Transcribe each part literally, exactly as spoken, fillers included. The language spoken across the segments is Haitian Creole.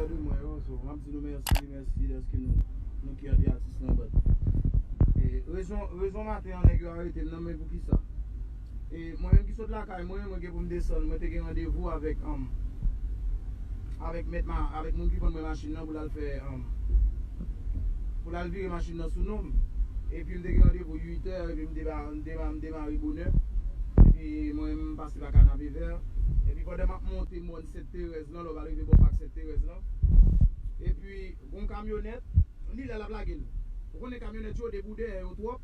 De mwen yo, so, m ap di nou mèsi, mèsi dèske nou, nou kè de atis lan, but, e, rezon, rezon maten an, nèg yo arete m nan, men poukisa? E, mwen menm ki sot lakay mwen, mwen gen pou m desann, mwen te gen randevou avèk, um, avèk mèt ma-, avèk moun ki vann mwen machin nan pou l al fè, um, pou l al vire machin nan sou non m. Epi m te gen randevou uit è, epi m deba-, m dema-, m demare bonè. Epi mwen menm m pase pa Kanapevè. Epi pandan m ap monte mòn Sent Terèz lan, lè w al rive bò pak Sent Terèz lan. Epi gon kamyonèt, li la l ap lage l. Ou konnen kamyonèt yo debout dèyè yo twòp.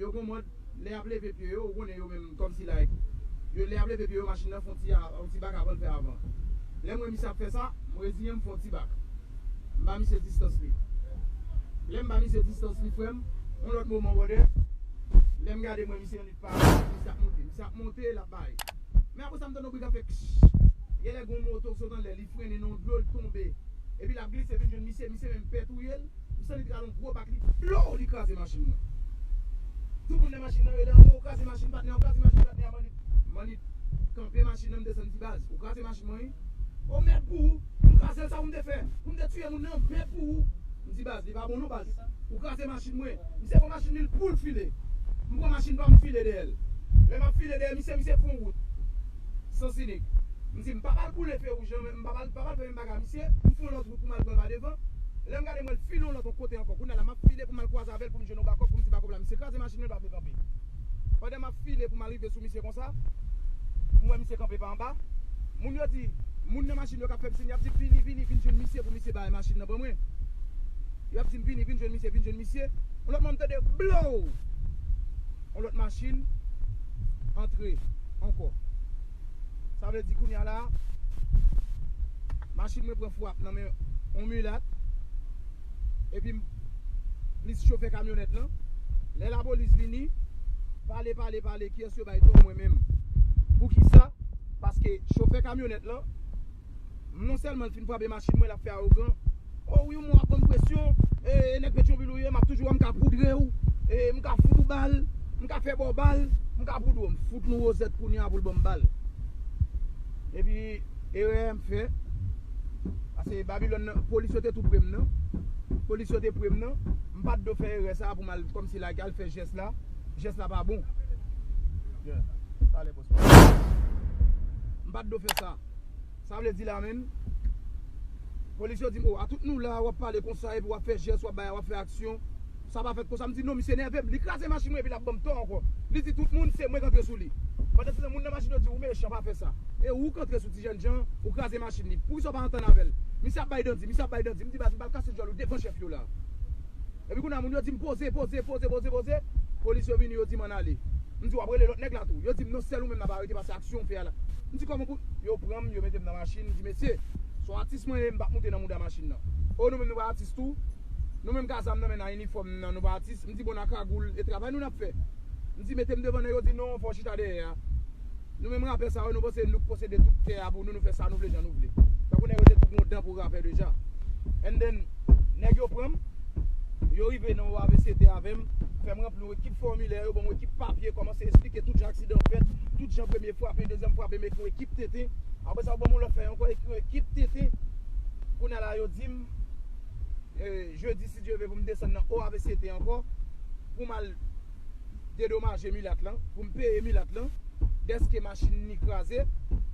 Yo gon mòd, lè y ap leve pye yo, ou konnen yo menm kòmsi like. Yo, lè y ap leve pye yo, machin nan fè yon ti a, yon ti bak avan l fè avan. Lè m wè misye ap fè sa, m reziyen m fè yon ti bak. M ba misye distans li. Lè m ba misye distans li, frè m, yon lòt moman, brother, lè m gade m wè misye annik pa, misye ap monte, misye ap monte, l ap bay. Men apre sa, m tande yon bri k ap fè kch. Genlè gon moto k sot anlè, li frennen nan yon dlo, l tonbe. Epi l ap glise vin jwenn misye, misye menm pè touye l. M santi li pral yon gwo bak, li blow, li kraze machin mwen. Tout moun nan machin nan rele anwo, ou kraze machin patnè, ou kraze machin patnè a, Manit. Manit kanpe machin nan, m desann, m di, baz, ou kraze machin mwen wi. O, mèd pou ou, m kraze l, sa pou m te fè? Pou m te tiye moun nan, mèd pou ou. M di, baz, li pa bon non, baz. Ou kraze machin mwen. Misye pran machin li pou l file. M pran machin pa m, m file dèyè l. Lè m ap file dèyè misye, misye fè yon wout. Sans inik. M di, m pa pral boule fè wouj lan, m pa pral, pa pral fè menm bagay misye, m fè yon lòt wout pou m al pran l pa devan. Lè m gade, m wè l file yon lòt yon kote ankò. Kounye a la, m ap file pou m al kwaze avè l, pou m jwenn yon bakòp, pou m di bakòp la, misye kraze machin mwen, l pa vle kanpe. Pandan m ap file pou m al rive sou misye konsa, m wè misye kanpe pa anba. Moun yo di, moun nan machin yo k ap fè m siy, y ap di, vini, vini, vin jwenn misye pou misye bay machin nan ban mwen. Y ap di m, vini, vin jwenn misye, vin jwenn misye. Yon lòt moman, m tande blow! Yon lòt machin antre ankò. Sa vle di, kounye a la, machin mwen pran fwap nan men yon milat. Epi m, li chofè kamyonèt lan. Lè lapolis vini, pale, pale, pale, kiyès yo bay tò? Mwen menm. Poukisa? Paske chofè kamyonèt lan, non sèlman l fin frape machin mwen, l ap fè awogan. O wi, w ap ban m presyon. E, e nèg Petyonvil ou ye, m ap toujou wè m ka poudre w. E, m ka fout ou bal, m ka fè ba w bal, m ka poudre w. M fout nou wozèt kounye a pou l ban m bal. Epi, erè m fè. Paske Babilòn nan, polis yo te tou pre m nan. Polis yo te pre m nan. M pa t dwe fè erè sa a pou m al kòmsi like, al fè jès la. Jès la pa bon. Yeah. Talè, bòs. M pa t dwe fè sa. Sa vle di la menm, polis yo di m, o, a tout nou la, w ap pale konsa, epi w ap fè jès, w ap bay, w ap fè aksyon. Sa pa fèt konsa. M di, non, misye nève m. Li kraze machin mwen, epi l ap ban m tò ankò. Li di tout moun, se mwen k antre sou li. Pandan se tan, moun nan machin yo di, ou mechan, pa fè sa. E ou k antre sou ti jènjan, ou kraze machin li. Poukisa w pa antann avè l? Misye ap bay dandi, misye ap bay dandi. M di, baz, m pral kase djòl ou devan chèf yo la. Epi kounye a, moun yo di m, poze, poze, poze, poze, poze. Polis yo vini, yo di m ann ale. M di, w ap rele lòt nèg la tou. Yo di m, non, sèl ou menm n ap arete, paske aksyon w fè a la. M di, kòman pou, yo pran m, yo mete m nan machin, m di, mesye, se yon atis mwen ye, m p ap moute nan mouda machin nan. O, nou menm nou pa atis tou? Nou menm k a zam nan men, nan inifòm nan, nou pa atis? M di, bon, nan kagoul, e travay nou n ap fè. M di, mete m devan nèg yo, di, non, fò w chita dèyè a. Nou menm rapè sa yo, nou panse nou k posede tout tè a pou nou, nou fè sa nou vle, jan nou vle. Tankou nèg yo te tou gon dan pou rapè deja. And then, nèg yo pran m, yo rive nan O A V C T avè m, fè m ranpli yon ekip fòmilè, yo ban m yon ekip papye, kòmanse esplike tout jan aksidan an fèt, tout jan premye frape, dezyèm frape, m ekri yon ekip tenten. Apre sa, yo ban m yon lòt fèy ankò, ekri yon ekip tenten. Kounye a la, yo di m, e, jedi, si Dye vle, pou m desann nan O A V C T ankò, pou m al dedomaje milat lan, pou m peye milat lan, dèske machin li kraze,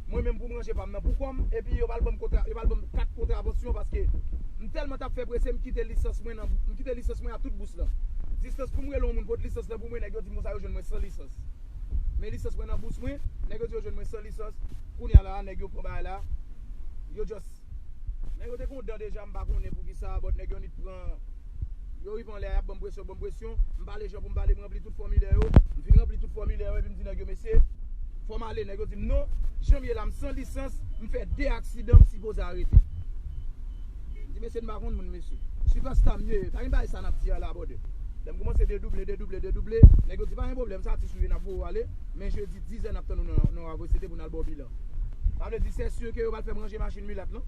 mwen menm pou m ranje pa m nan pou kò m, epi yo pral ban m kontra, yo pral ban m kat kontravansyon paske m tèlman t ap fè prese, m kite lisans mwen nan, m kite lisans mwen a tout bous lan. Distans pou m rele yon moun pot lisans lan pou mwen, nèg yo di m konsa yo jwenn mwen san lisans. Men lisans mwen nan bous mwen, nèg yo di yo jwenn mwen san lisans. Kounye a la, nèg yo pran bagay la, yo just Nèg yo te gon dan deja, m pa konnen poukisa, but nèg yo annik pran, yo rive anlè a, y ap ban m presyon, ban m presyon, m pale jan pou m pale, m ranpli tout fòmilè yo, m fin ranpli tout fòmilè yo, epi m di nèg yo, mesye, fò m ale, nèg yo di m non, jan m ye la, m san lisans, m fè de aksidan, m sipoze arete. M di, mesye, m pa konn moun, mesye. Sipèsta m ye, pa gen bagay sa n ap di a la, brother. Lè m kòmanse dedouble, dedouble, dedouble, nèg yo di, pa gen pwoblèm, se atis ou ye, n ap voye w ale, men jedi, diz è, n ap tann ou nan, nan O A V C T pou n al ba w bilan. Sa vle di, se si ke yo pral fè m ranje machin milat lan.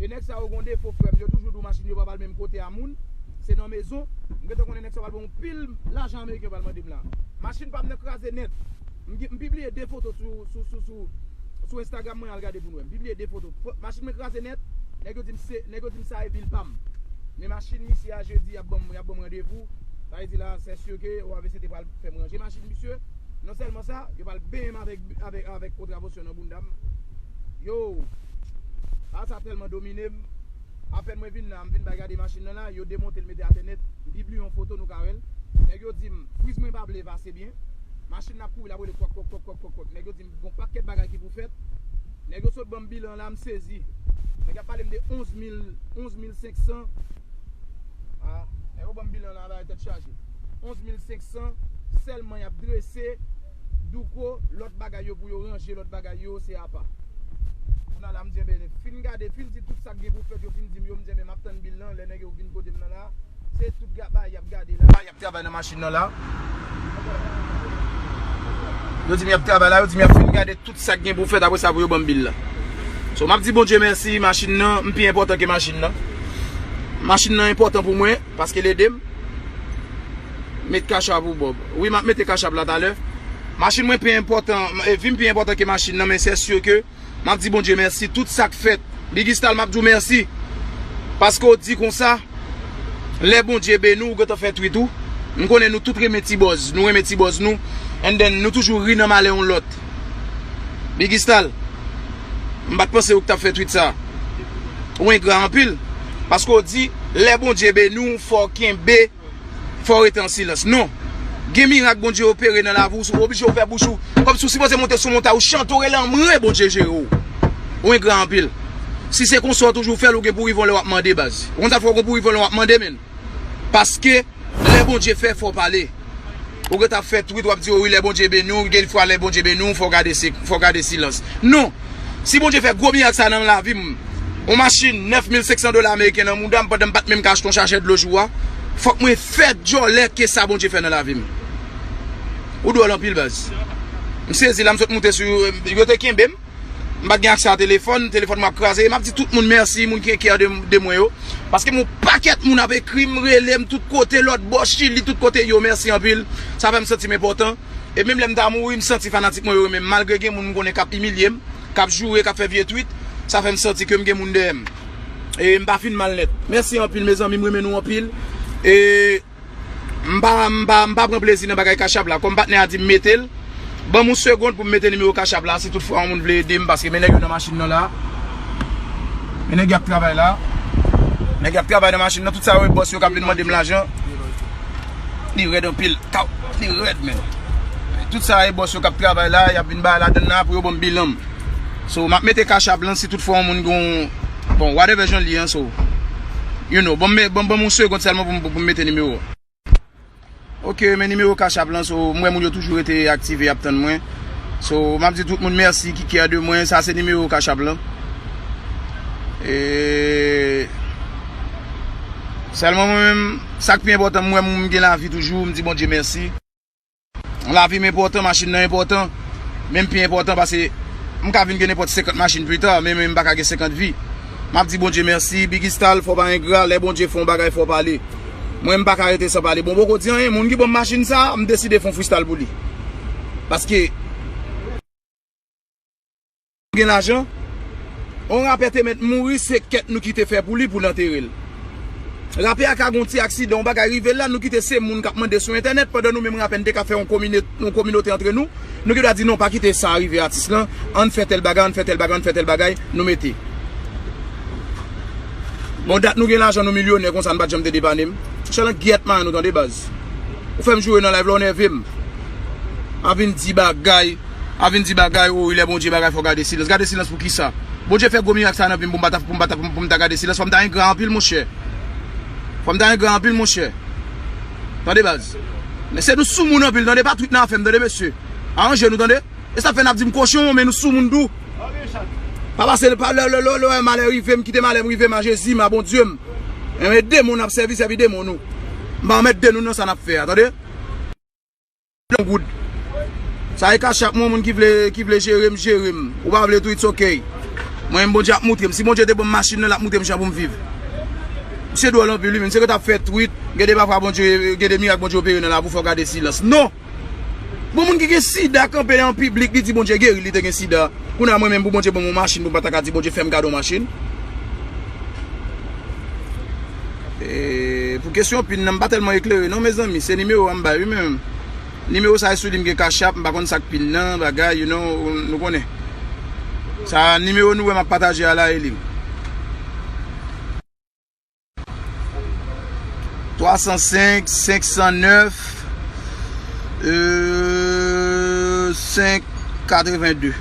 E nèg sa yo gon defo, frè m. Yo toujou di w machin yo pa pral menm kote a moun. Se nan mezon. M gentan konnen nèg sa yo pral ban yon pil lajan ameriken yo pral mande m la. Machin pa m nan kraze nèt. M, m pibliye de foto sou, sou, sou, sou, sou Instagram mwen, al gade pou n wè. M pibliye de foto. Fo-, machin mwen kraze nèt. Nèg yo di m se, nèg yo di m sa e bil pa m. Men machin misye a jedi, y ap ban m, y ap ban m randevou. Sa vle di la, c'est sûr que O A V C T pral fè m ranje machin misye. Non sèlman sa, yo pral benyen m avèk, avèk, avèk kontravansyon nan bounda m. Yo, bagay sa tèlman domine m. Apèn mwen vin la, m vin bay gade machin nan la, yo demonte l mete atè nèt. M pibliye yon foto, nou ka wè l. Nèg yo di m, friz mwen pa vle pase byen. Machin nan ap kouri, l ap rele kwak, kwak, kwak, kwak, kwak, kwak. Nèg yo di m, gon pakèt bagay ki pou fèt. Nèg yo sot ban m bilan la, m sezi. Nèg ap pale m de onz mil, onz mil senk san. Ah, nèg yo ban m bilan la, bagay tèt chaje. Onz mil senk san, sèlman y ap drese, douko, lòt bagay yo pou yo ranje, lòt bagay yo, se apa. Kounye a la, m di, enben, fin gade, fin di tout sa k gen pou fèt, yo fin di m yo, m di, enben, m ap tann bil lan, lè nèg yo vin kote m nan la, se tout gaba y ap gade la, y ap travay nan machin nan la. Yo di m y ap travay la, yo di m y ap fin gade tout sa k gen pou fèt, apre sa pou yo ban m bil la. So, m ap di Bondye mèsi, machin nan, m pi enpòtan ke machin nan. Machin nan enpòtan pou mwen, paske l ede m. Met kachap ou Bob. Wi, m ap mete kachap la talè. Machin mwen pi enpòtan, e, vi m pi enpòtan ke machin nan, men se si ke m ap di Bondye mèsi, tout sa k fèt. Biggy Stal, m ap di w mèsi. Paske w di konsa, lè Bondye beni w, ou gentan fè tweet ou. M konnen nou tout renmen ti bòz, nou renmen ti bòz nou. And then, nou toujou ri nan malè yon lòt. Biggy Stal, m pa t panse ou k t ap fè tweet sa. Ou engra anpil. Paske w di, lè Bondye beni w, fò w kenbe Fò w rete an silans. Non. Gen mirak Bondye opere nan lavi w, si w oblije ouvè bouch ou. Kòmsi w sipoze monte sou montay, ou chante, ou rele anmwe, Bondye jere w. Ou engra anpil. Si se konsa w toujou fè l, ou gen pou rive yon lè w ap mande, baz. Ou konn sa k fè w gen pou rive yon lè w ap mande, menn. Paske, lè Bondye fè, fò w pale. Ou gentan ap fè tweet, w ap di, o wi, lè Bondye beni w, gen fwa lè Bondye beni w, fò w gade se, fò w gade silans. Non. Si Bondye fè gwo mirak sa nan lavi m, yon machin nèf mil senk san dola ameriken nan mouda m pandan m pa t menm ka achte yon chajè dlo jou a, fòk mwen fè djòlè ke sa Bondye fè nan lavi m. Ou dwòl anpil, baz. M sezi la, m sot moute sou, yo te kenbe m. M pa t gen aksè a telefòn, telefòn mwen ap kraze. E m ap di tout moun mèsi, moun ki enkyè de, de mwen yo. Paske m yon pakèt moun ap ekri m, rele m tout kote, lòt bò, Chili, tout kote, yo, mèsi anpil. Sa fè m santi m enpòtan. E menm lè m ta mouri, m santi fanatik mwen yo renmen m. Malgre gen moun m konnen k ap imilye m, k ap joure, k ap fè vye tweet, sa fè m santi ke m gen moun dèyè m. E m pa fin mal nèt. Mèsi anpil, mezanmi, m renmen nou anpil. E m pa, m pa, m pa pran plezi nan bagay kachap la. Kòm patnè a di m mete l, ban m yon segonn pou m mete nimewo kachap la, si tout fwa yon moun vle ede m, paske men nèg yo nan machin nan la. Men nèg y ap travay la. Nèg y ap travay nan machin nan, tout sa yo e bòs yo k ap vin mande m lajan. Li rèd anpil. Taw, li rèd, men. Tout sa e bòs yo k ap travay la, y ap vin bay ladann nan pou yo ban m bilan m. So, m ap mete kachap lan si tout fwa yon moun gon, bon, whatever jan l ye an, so, you know, ban m, ban m, ban m yon segonn sèlman pou m, pou m mete nimewo. Ok, men nimewo kachap lan, so, m wè moun yo toujou rete aktive, y ap tann mwen. So, m ap di tout moun mèsi ki kyè de mwen, sa se nimewo kachap lan. E, sèlman mwen menm, sa k pi enpòtan, m wè m, m gen lavi toujou, m di Bondye mèsi. Lavi m enpòtan, machin nan enpòtan, men m pi enpòtan pase m ka vin gen nenpòt senkant machin pita, men, men m pa ka gen senkant vi. M ap di Bondye mèsi, Biggy Stal, fò w pa engra, lè Bondye fè yon bagay, fò w pale. Mwen, m pa ka rete san pale. Bon, poko di anyen, moun ki ban m machin sa, m deside fè yon freestyle pou li. Paske, gen lajan. On rapè te mèt mouri, se kèt nou ki te fè pou li pou l antere l. Rapè a ka gon ti aksidan, on bagay rive l la, nou kite se moun k ap mande sou entènèt, pandan nou menm rapè n te ka fè yon komine-, yon kominote antre nou, nou gen dwa di non, pa kite sa rive atis lan, ann fè tèl bagay, ann fè tèl bagay, ann fè tèl bagay, nou mete. Bon, dat nou gen lajan, nou milyonè konsa, n pa t janm te depane m. Chèlan gyèt mayon nou tande baz. Ou fè m joure nan live la, ou nève m. A vin di bagay, a vin di bagay, o, lè Bondye bagay, fò gade silans. Gade silans pou kisa? Bondye fè gwo mirak sa nan vi m pou m pa ta, pou m pa ta, pou m, pou m ta gade silans. Fò m ta engra anpil, monchè. Fò m ta engra anpil, monchè. Tande baz. Men se nou soumoun anpil, tande, pa twit nan afè m, tande, mesye. Aranje nou, tande. E sa fè n ap di m kochon, men nou soumoun tou. Pa pase, pa lè, lè, lè, lè malè rive m, kite malè m rive m a Jezi m, a Bondye m. Enben, demon n ap sèvi, sèvi demon nou. M pa anmède nou nan sa n ap fè a, tande? Yon goud. Sa e kachap mwen, moun ki vle, ki vle jere m, jere m. Ou pa vle tou, it's ok. Mwen menm, Bondye ap moutre m. Si Bondye te ban m machin nan, l ap moutre m jan pou m viv. Misye dwòl anpil, wi, men misye gentan ap fè tweet. Gen de pafwa Bondye, gen de mirak Bondye opere nan lavi w, fò w gade silans. Non! Bon, moun ki gen sida kanpe an piblik, li di Bondye geri l, li te gen sida. Kounye a mwen menm, pou Bondye ban m yon machin, pou m pa ta ka di Bondye fè m kado machin. E, pou kesyon pin nan, m pa tèlman eklere non, mezanmi. Se nimewo a m bay wi, men nimewo sa e sou li, m gen Cash App, m pa konn sa k pin nan, bagay, you know, nou konnen. Sa nimewo nou wè m ap pataje a la, e li. Twa san senk, senk san nèf, euh, senk katreven de.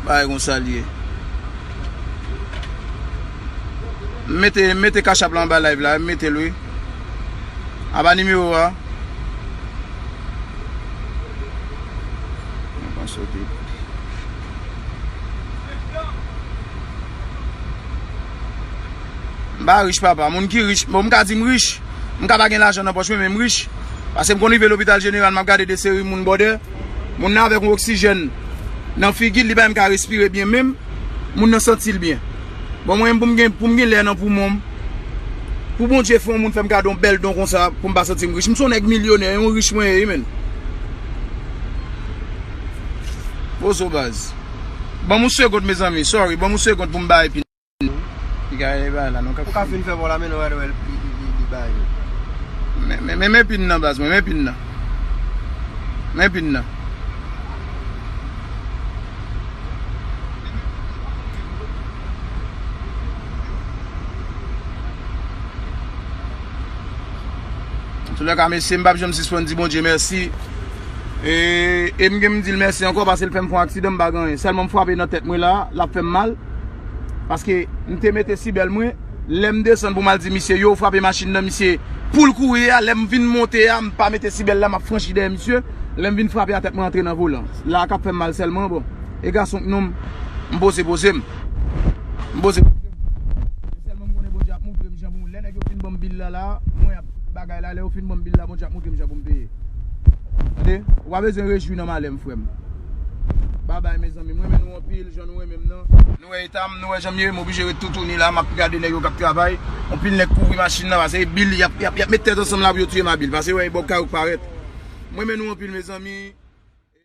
Bagay konsa l ye. M mete, m mete Cash App la anba live la, m mete l wi. Anba nimewo a. M pa rich, papa. Moun ki rich, bon, m ka di m rich. M ka pa gen lajan nan pòch mwen, men m rich. Paske m konn rive lopital jeneral, m ap gade de seri moun bòdè. Moun nan avèk yon oksijèn nan figi l, li pa menm ka respire byen menm. Moun nan santi l byen. Bon, mwen, pou m gen, pou m gen lè nan poumon m, pou Bondye fè yon moun fè m kado yon bèl don konsa, pou m pa santi m rich. M se yon nèg milyonè, yon rich mwen ye, wi, menn. Pozo baz. Ban m yon segond, mezanmi. Sorry, ban m yon segond pou m bay pin. Li ka bay la, non, ou ka fin fè vòl la, men nou wè, wè, li, li, li, li bay nou. Men, men, men, men pin nan, baz mwen, men pin nan. Men pin nan. Antoulèka, mesye, m p ap janm sispann di Bondye mèsi. E, e m gen m di l mèsi ankò, paske l fè m fè yon aksidan, m pa gen anyen. Sèlman m frape nan tèt mwen la, l ap fè m mal. Paske m te mete sibèl mwen, lè m desann pou m al di misye, yo frape machin nan misye, pou l kouri a, lè m vin monte a, m pa mete sibèl la, m ap franchi dèyè misye, lè m vin frape a tèt mwen antre nan volan. La k ap fè m mal sèlman, bon. E gason k non m, m poze poze m. M poze poze m. Sèlman m konnen Bondye ap montre m jan pou m, lè nèg yo fin ban m bil la la, mwen ap bagay la, lè yo fin ban m bil la, Bondye ap montre m jan pou m peye. Tande? Ou pa bezwen rejwi nan malè m, frè m. Babay, mezanmi, m renmen nou anpil, jan nou renmen m nan. Nou wè eta m, nou wè jan m ye, m oblije ret toutouni la, m ap gade nèg yo k ap travay. Anpil nèg kouvri machin nan, paske bil, y ap, y ap, y ap met tèt ansanm la pou yo touye m a bil, paske wè, bò kay ou k parèt. M renmen nou anpil, mezanmi.